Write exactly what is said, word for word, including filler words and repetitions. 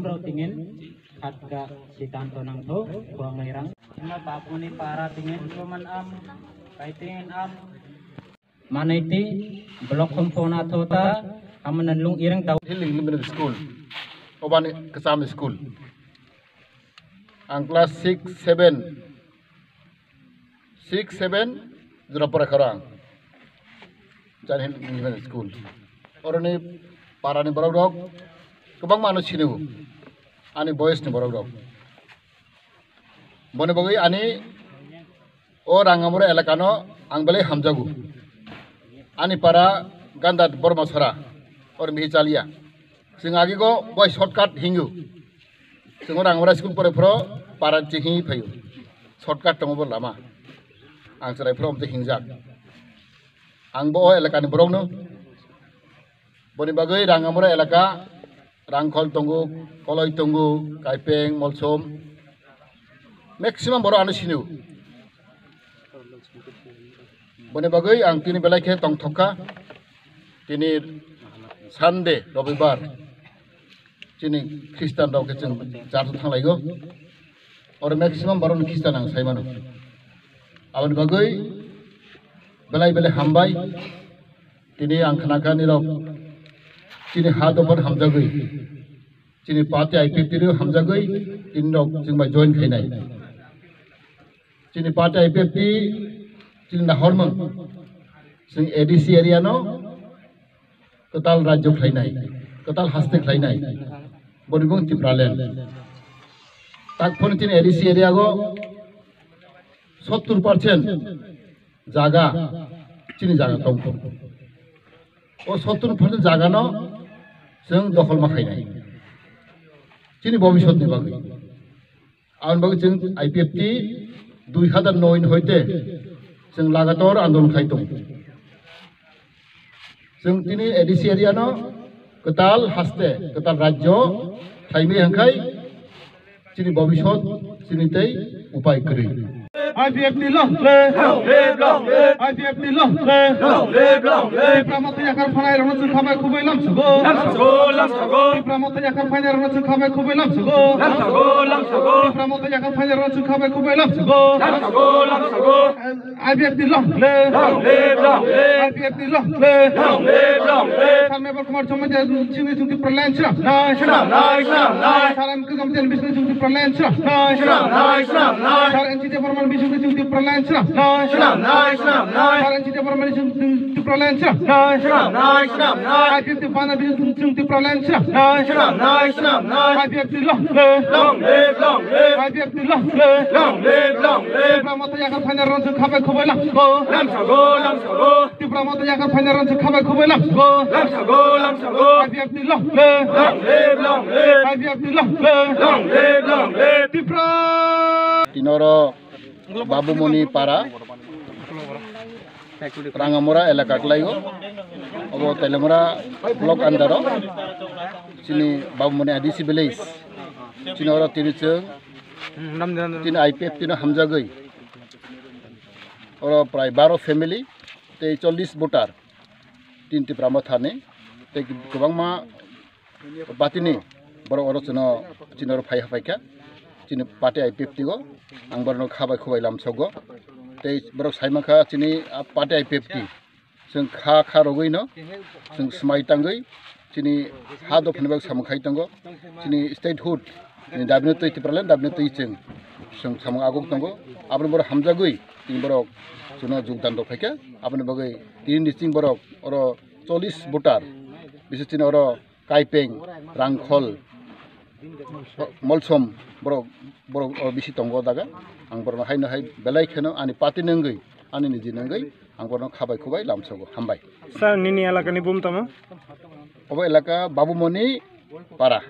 Bro tingin khatka sitanto nangtho buang nairang. Ima bapuni para tingin roman am, kaitingin am. Manaiti block kompona thota amana lung irang tau. Hill English Medium School, obani kasam school. Ang class six, seven, six, seven jora pore khoro ang. Jani English Medium School. Oroni parani borok rok kwbangma ano sinigo. Ani boyes ni borok rok. Boni bagwi ani o Rangamura elakano ang belai hamjago. Ani para Gandhat Bormasora, or mihi chalia. Chwng agigo boi shortcut hingo. Chwng o Rangamura school pore phoro para chihing phaio. Shortcut tongo bo lama. Ang chwrai phoro omte hingjak. Ang bo o elakani borokno. Boni bagwi Rangamura elaka, Rangkhol tongo, Koloi tongo, Kaipeng, Molsom, maximum borok ano sino. Boni bagwi ang tini belai khe tongthokha, tini Sunday, Robibar, chini Christian rok khe chwng church o thanglaigo. Oro maximum borok ni Christian ang sai mano. Aboni bagwi belai belai hambai. Tini ang khnakha nirok chini ha dophano hamjagwi, chini party I P F T rok hamjagwi tini rok chwng bai join khainai. Chini party I P F T chini nahormung chwng A D C area no kwtal rajyo khlainai, kwtal haste khlainai, boni bung Tipraland. Tak phone chini A D C area go sottur percent jaga chini jaga tongkho. O sottur percent jaga no chwng dokhol ma khainai. Chini bobisot ni bagwi. Aboni bagwi chwng I P F T dui hazar noi ni hoite chwng lagator andolon khai tongo. Chwng tini A D C area no kwtal haste, kwtal rajyo khlaimai hwnkhai chini bobisot chini tei upai kwrwi. I P F T long live! Long live, long live! I P F T long live! Long live, long live! Tipra Motha yakhar phainai rokno chwng khabai khubui lamsogo. Lamsogo, lamsogo! Tipra Motha yakhar phainai rokno chwng khabai khubui lamsogo. Lamsogo, lamsogo! Tipra Motha yakhar phainai rokno chwng khabai khubui lamsogo. Lamsogo, lamsogo! I P F T long live! Long live, long live! I P F T long live! Long live, long live! Sir Meval Kumar Chamaja bisingni chwng Tipraland swnamnai. Swnamnai, swnamnai! Sir M K Chamaja bisingni chwng Tipraland swnamnai. Swnamnai, swnamnai! Sir N C Debbarma bisingni chwng Tipraland swnamnai. Swnamnai, swnamnai! Sir N C Debbarma bisingni chwng Tipraland swnamnai. Swnamnai, swnamnai! I P F T bana bisingni chwng Tipraland swnamnai. Swnamnai, swnamnai! I P F T long live! Long live, long live! I P F T long live! Long live, long live! Tipra Motha yakhar phainai rokno chwng khabai khubui lamsogo. Lamsogo, lamsogo! Tipra Motha yakhar phainai rokno chwng khabai khubui lamsogo. Lamsogo, lamsogo! I P F T long live! Long live, long live! I P F T long live! Long live, long live! Tipra! Tinoro Babumoni para, Rangamura elaka kwlaigo. Obo Teliamura block under o, chini Babumoni A D C village. Chini oro tini chwng, tini I P F T no hamjagwi. Oro prai baro family tei chollish voter, tini Tipra Motha ni tei kwbangma party ni borok oro chwngno, chini oro phai haphai kha, chini party I P F T o ang borokno khabai khubai lamsogo. Tei borok sai mankha chini, ah, party I P F T chwng kha kha rogwi no chwng swmai tangwi chini ha dophani bagwi samung khai tongo. Chini statehood ni dabi no twi Tipraland dabi no twi chwng, chwng samung aguk tongo. Aboni borok hamjagwi tini borok chwngno jogdan rok phaikha. Aboni bagwi tini ni chini borok oro chollish voter, bises chini oro Kaipeng, Rangkhol, Molsom, borok, borok, o bisi tongo o jaga. Ang borokno haino hai belai kheno ani party ni wngwi, ani niji ni wngwi ang borokno khabai khubai lamsogo. Hambai. Sir, nini elakani bum tamo? Obo elaka Babumoni para.